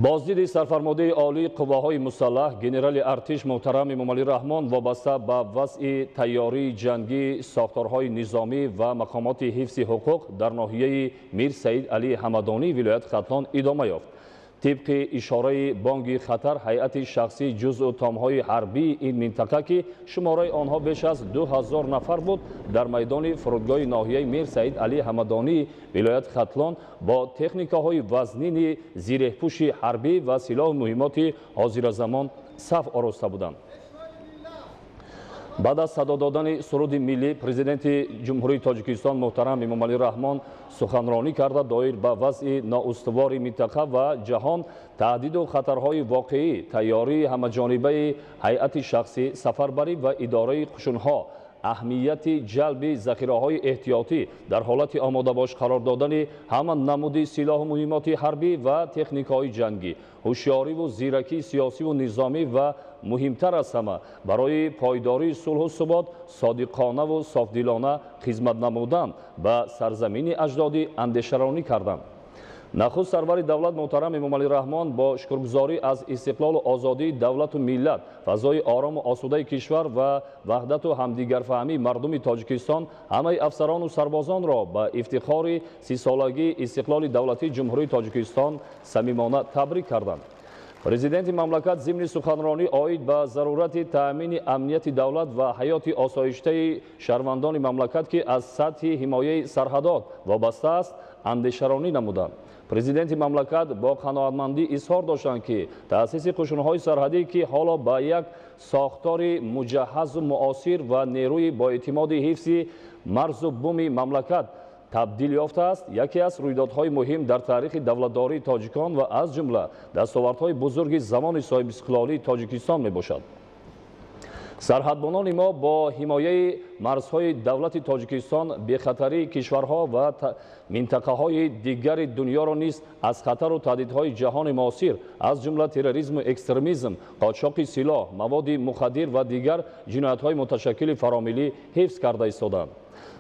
Боздиди сарфармондеҳи олии қувваҳои мусаллаҳ, генерали артиш муҳтарам Эмомалӣ Раҳмон вобаста ба вазъи тайёрии ҷангии сохторҳои низомӣ ва мақомоти ҳифзи ҳуқуқ дар ноҳияи Мир Саид Али Ҳамадонӣ, вилояти Хатлон, идома ёфт. Тибқи ишораи бонги хатар, ҳайати шахсии ҷузъу томҳои ҳарбии ин минтақа, ки шумораи онҳо беш аз 2000 нафар буд, дар майдони фурудгоҳи ноҳияи Мир Саид Али Ҳамадонии вилояти Хатлон бо техникаҳои вазнини зиреҳпӯши ҳарбӣ ва силоҳу муҳиммоти ҳозиразамон саф ороста буданд. Баъд аз садо додани суруди миллӣ, Президенти Ҷумҳурии Тоҷикистон муҳтарам Эмомалӣ Раҳмон суханронӣ карда, доир ба вазъи ноустувори минтақа ва ҷаҳон, таҳдиду хатарҳои воқеӣ, тайёрии ҳамаҷонибаи ҳайати шахсӣ, сафарбарӣ ва идораи қушунҳо, аҳамияти ҷалби захираҳои эҳтиётӣ, дар ҳолати омодабош қарор додани ҳама намуди силоҳу муҳиммоти ҳарбӣ ва техникаҳои ҷангӣ, ҳушёриву зиракии сиёсиву низомӣ ва муҳимтар аз ҳама, барои пойдории сулҳу субот содиқонаву софдилона хизмат намудан ба сарзамини аҷдодӣ андешаронӣ карданд. Нахуст сарвари давлат муҳтарам Эмомалӣ Раҳмон бо шукргузорӣ аз истиқлолу озодии давлату миллат, фазои орому осудаи кишвар ва ваҳдату ҳамдигарфаҳмии мардуми Тоҷикистон ҳамаи афсарону сарбозонро ба ифтихори 30-солагии истиқлоли давлатии Ҷумҳурии Тоҷикистон самимона табрик карданд. Президенти мамлакат зимни суханронӣ оид ба зарурати таъмини амнияти давлат ва ҳаёти осоиштаи шаҳрвандони мамлакат, ки аз сатҳи ҳимояи сарҳадот вобаста аст, андешаронӣ намуданд. Президенти мамлакат бо қаноатмандӣ изҳор доштанд, ки таъсиси қушунҳои сарҳадӣ, ки ҳоло ба як сохтори муҷаҳҳазу муосир ва нерӯи боэътимоди ҳифзи марзу буми мамлакат табдил ёфтааст, яке аз рӯйдодҳои муҳим дар таърихи давлатдории тоҷикон ва аз ҷумла дастовардҳои бузурги замони соҳибистиқлолии Тоҷикистон мебошад. Сарҳадбонони мо бо ҳимояи марзҳои давлати Тоҷикистон бехатарии кишварҳо ва минтақаҳои дигари дунёро низ аз хатару таҳдидҳои ҷаҳони муосир, аз ҷумла терроризму экстремизм, қочоқи силоҳ, маводи мухаддир ва дигар ҷиноятҳои муташаккили фаромиллӣ ҳифз карда истоданд.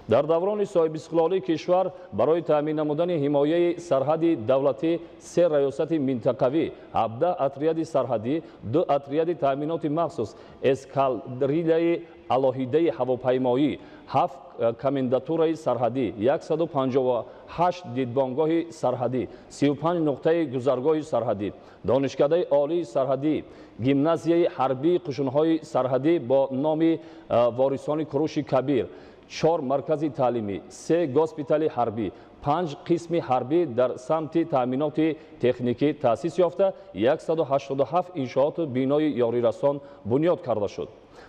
Дар даврони соҳибистиқлолии кишвар барои таъмин намудани ҳимояи сарҳади давлатӣ се раёсати минтақавӣ, 17 отряди сарҳадӣ, ду отряди таъминоти махсус, эскадрилияи алоҳидаи ҳавопаймоӣ, ҳафт комендатураи сарҳадӣ, 158 дидбонгоҳи сарҳадӣ, 35 нуқтаи гузаргоҳи сарҳадӣ, Донишкадаи олии сарҳадӣ, гимназияи ҳарбии қушунҳои сарҳадӣ бо номи ворисони Куруши Кабир, чор маркази таълимӣ, се госпитали ҳарбӣ, панҷ қисми ҳарбӣ дар самти таъминоти техникӣ таъсис ёфта, 187 иншооту бинои ёрирасон бунёд карда шуд.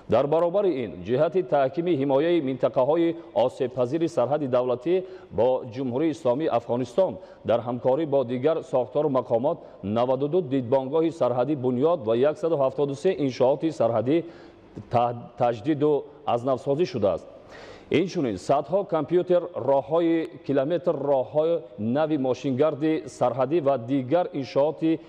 Дар баробари ин, ҷиҳати таҳкими ҳимояи минтақаҳои осебпазири сарҳади давлатӣ бо Ҷумҳурии Исломии Афғонистон дар ҳамкорӣ бо дигар сохтору мақомот 92 дидбонгоҳи сарҳадӣ бунёд ва 173 иншооти сарҳадӣ таҷдиду азнавсозӣ шудааст. Инчунин садҳо компютер, роҳҳои километр роҳҳои нави мошингарди сарҳадӣ ва дигар иншооти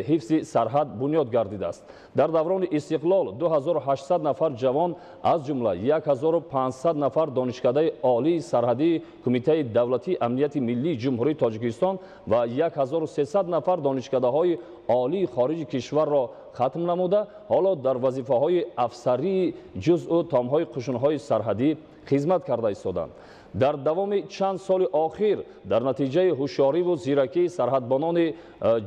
ҳифзи сарҳад бунёд гардидааст. Дар даврони истиқлол 2800 нафар ҷавон, аз ҷумла 1500 нафар донишкадаи олии сарҳадии Кумитаи давлатии амнияти миллии Ҷумҳурии Тоҷикистон ва 1300 нафар донишкадаҳои олии хориҷи кишварро хатм намуда, ҳоло дар вазифаҳои афсарии ҷузъу томҳои қушунҳои сарҳадӣ хизмат карда истоданд. Дар давоми чанд соли охир дар натиҷаи ҳушёриву зиракии сарҳадбонони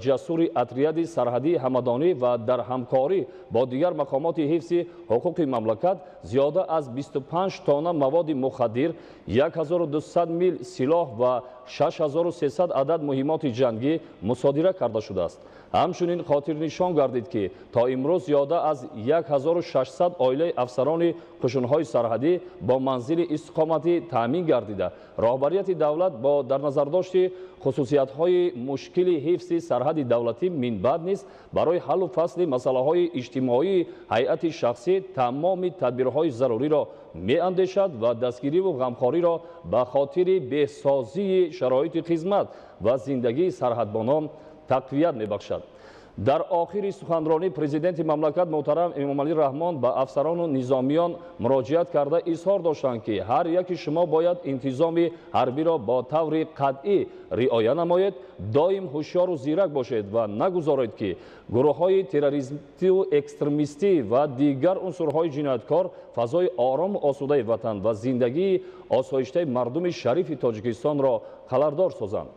ҷасури отряди сарҳадии Ҳамадонӣ ва дар ҳамкорӣ бо дигар мақомоти ҳифзи ҳуқуқи мамлакат зиёда аз 25 тонна маводи мухаддир, 1200 мил силоҳ ва 6300 адад муҳиммоти ҷангӣ мусодира карда шудааст. Ҳамчунин хотирнишон гардид, ки то имрӯз зиёда аз 1600 оилаи афсарони қушунҳои сарҳадӣ бо манзили истиқоматӣ таъмин гардида, роҳбарияти давлат бо дар назардошти хусусиятҳои мушкили ҳифзи сарҳади давлатӣ минбаъд низ барои ҳаллу фасли масъалаҳои иҷтимоии ҳайати шахсӣ тамоми тадбирҳои заруриро меандешад ва дастгириву ғамхориро ба хотири беҳсозии шароити хизмат ва зиндагии сарҳадбонон тақвият мебахшад. Дар охири суханронӣ президенти мамлакат муҳтарам Эмомалӣ Раҳмон ба афсарону низомиён муроҷиат карда изҳор доштанд, ки ҳар яки шумо бояд интизоми ҳарбиро бо таври қатъӣ риоя намоед, доим ҳушёру зирак бошед ва нагузоред, ки гурӯҳҳои террористию экстремистӣ ва дигар унсурҳои ҷинояткор фазои орому осудаи ватан ва зиндагии осоиштаи мардуми шарифи Тоҷикистонро халалдор созанд.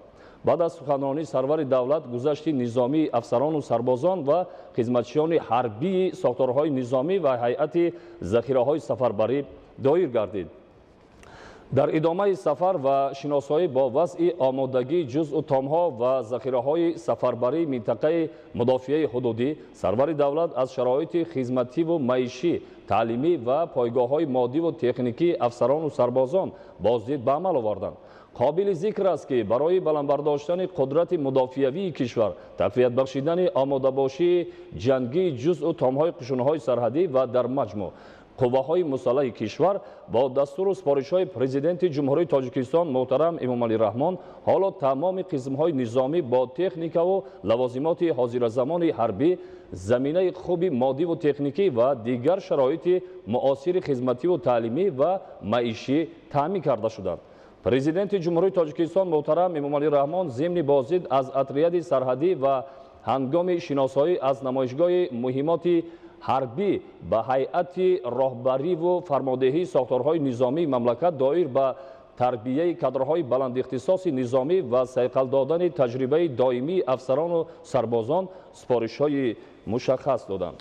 Баъд аз суханронии сарвари давлат гузашти низомии афсарону сарбозон ва хизматчиёни ҳарбии сохторҳои низомӣ ва ҳайати захираҳои сафарбарӣ доир гардид. Дар идомаи сафар ва шиносоӣ бо вазъи омодагии ҷузъу томҳо ва захираҳои сафарбарии минтақаи мудофиаи ҳудудӣ сарвари давлат аз шароити хизмативу маишӣ, таълимӣ ва пойгоҳҳои моддиву техникии афсарону сарбозон боздид ба амал оварданд. Қобили зикр аст, ки барои баландбардоштани қудрати мудофиавии кишвар, тақвият бахшидани омодабошии ҷангии ҷузъу томҳои қушунҳои сарҳадӣ ва дар маҷмӯъ қувваҳои мусаллаҳи кишвар бо дастуру супоришҳои Президенти Ҷумҳурии Тоҷикистон муҳтарам Эмомалӣ Раҳмон ҳоло тамоми қисмҳои низомӣ бо техникаву лавозимоти ҳозиразамони ҳарбӣ, заминаи хуби моддиву техникӣ ва дигар шароити муосири хизмативу таълимӣ ва маишӣ таъмин карда шуданд. Президенти Ҷумҳурии Тоҷикистон муҳтарам Эмомалӣ Раҳмон зимни боздид аз отряди сарҳадӣ ва ҳангоми шиносоӣ аз намоишгоҳи муҳимоти ҳарбӣ ба ҳайати роҳбариву фармондеҳии сохторҳои низомии мамлакат доир ба тарбияи кадрҳои баландихтисоси низомӣ ва сайқал додани таҷрибаи доимии афсарону сарбозон супоришҳои мушаххас доданд.